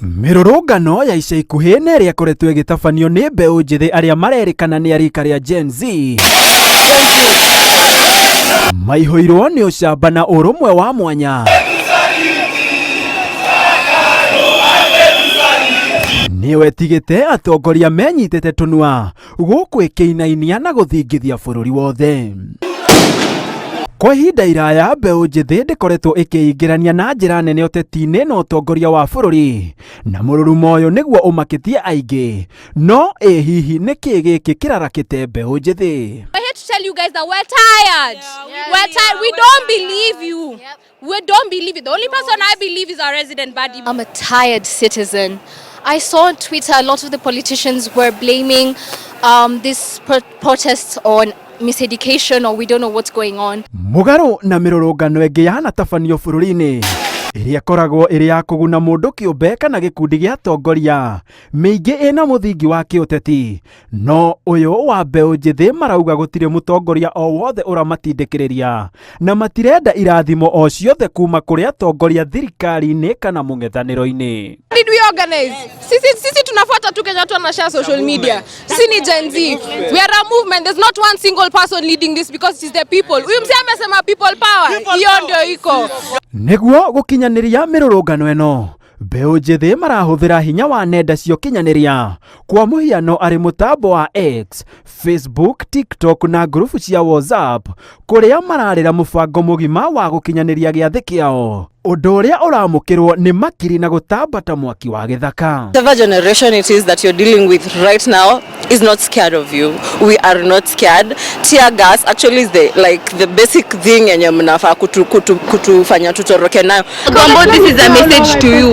Mĩrũrũngano ya ica ikuhĩ nĩ ĩrĩa ĩkoretwo ĩgĩtabanio nĩ mbeũ njĩthĩ arĩa marerĩkana nĩ a rika rĩa Gen Z. Maihũirwo nĩ ũcamba na ũrũmwe wa mwanya. Nĩyo ĩtigĩte atongoria menyitĩte tũnua gũkũ ĩkĩinainia na gũthingithia bũrũri wothe. Kwa ihinda iraya mbeũ njĩthĩ ndĩkoretwo ĩkĩingĩrania na njĩra nene ũteti-inĩ na ũtongoria wa bũrũri, na mũrurumo ũyũ nĩguo ũmakĩtie aingĩ. No ĩ hihi nĩkĩ gĩkĩ kĩrarakĩte mbeũ njĩthĩ? We're here to tell you guys that we're tired. We're tired. We don't believe you. We don't believe you. The only person I believe is our resident buddy. I'm a tired citizen. I saw on Twitter a lot of the politicians were blaming this protests on miseducation or we don't know what's going on. Mũgarũ na mĩrũrũngano ĩngĩ yanatabanio bũrũri-inĩ ĩrĩa ĩkoragwo ĩrĩ ya kũguna mũndũ kĩũmbe kana gĩkundi gĩa atongoria mĩingĩ ĩna mũthingi wa kĩũteti, no ũyũ wa mbeũ njĩthĩ marauga gũtirĩ mũtongoria o wothe ũramatindĩkĩrĩria na matirenda irathimo o ciothe kuma kũrĩ atongoria thirikari-inĩ kana mũng'ethanĩro-inĩ. Did we organize? Sisi tunafuata tu Kenya watu wanashare social media. Sisi ni Gen Z. We are a movement. There's not one single person leading this because it's the people. Huyu mzee amesema people power. Hiyo ndio iko. Nĩguo gũkinyanĩria mĩrũrũngano ĩno, mbeũ njĩthĩ marahũthĩra hinya wa nenda cia ũkinyanĩria, kwa mũhiano arĩ mũtambo wa X, Facebook, TikTok na ngurubu cia WhatsApp, kũrĩa mararĩra mũbango mũgima wa gũkinyanĩria gĩathĩ kĩao, ũndũ ũrĩa ũramũkĩrwo nĩ makiri na gũtamba ta mwaki wa gĩthaka. Whatever generation it is that you're dealing with right now is not scared of you. We are not scared. Tear gas actually is the like the basic thing yenye mnafaa kutufanya tutoroke nayo. Agwambo, this is a message to you.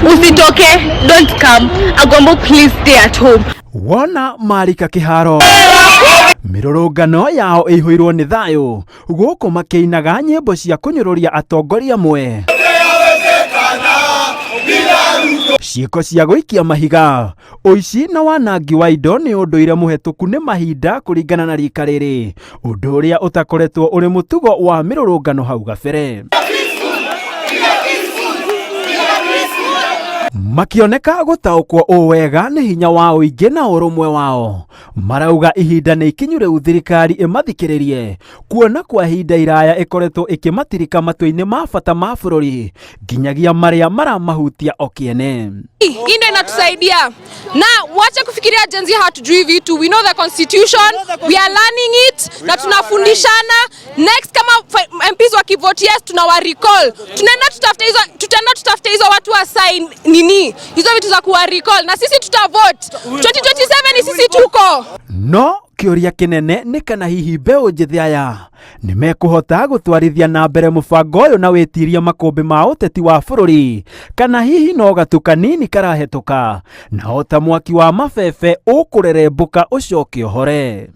Usitoke, don't come. Agwambo, please stay at home. Wona marika kĩharo, mĩrũrũngano yao ĩihũirwo nĩ thayũ gũkũ makĩinaga nyĩmbo cia kũnyũrũria atongoria amwe. Ciĩko cia gũikia mahiga, ũici na wanangi wa indo nĩ ũndũire mũhetũku nĩ mahinda kũringana na rika rĩrĩ, ũndũ ũrĩa ũtakoretwo ũrĩ mũtugo wa mĩrũrũngano hau gabere. Makĩoneka gũtaũkwo ũũ wega nĩ hinya wa ũingĩ na ũrũmwe wao, marauga ihinda nĩ ikinyu rĩu thirikari ĩmathikĩrĩrie, kuona kwa ihinda iraya ĩkoretwo ĩkĩmatirika matua-inĩ ma bata ma bũrũri nginyagia marĩa maramahutia o kĩene. Hii ndio inatusaidia. Na wache kufikiria Gen Z hatujui vitu. We know the constitution, we are learning it na tunafundishana. Next kama MPs wakivote yes tunawa recall. Tunaenda tutafute hizo, tutaenda tutafute hizo watu wa sign nini? Hizo vitu za kuwa recall na sisi tutavote. 2027 ni sisi tuko. No kĩũria kĩnene nĩ kana hihi mbeũ njĩthĩ aya nĩ mekũhota gũtwarithia na mbere mũbango ũyũ na wĩtiria makũmbĩ ma ũteti wa bũrũri, kana hihi no gatu kanini karahetũka na o ta mwaki wa mabebe ũkũrerembũka ũcoke ũhore.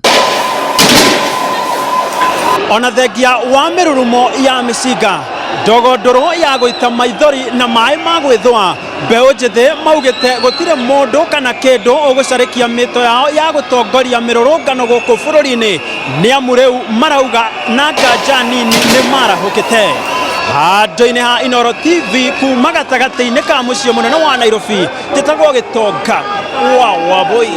Ona thengia wa mĩrurumo ya mĩcinga, ndogo ndũrũ ya gũita maithori na maĩ ma gwĩthũa, mbeũ njĩthĩ maugĩte gũtirĩ mũndũ kana kĩndũ ũgũcarĩkia mĩto yao ya gũtongoria mĩrũrũngano gũkũ bũrũri-inĩ, nĩ amu rĩu marauga na nganja nini nĩ marahũkĩte. Handũ-inĩ ha Inooro TV kuma gatagatĩ-inĩ ka mũciĩ mũnene wa Nairobi, njĩtagwo Gĩtonga wa Wambũi.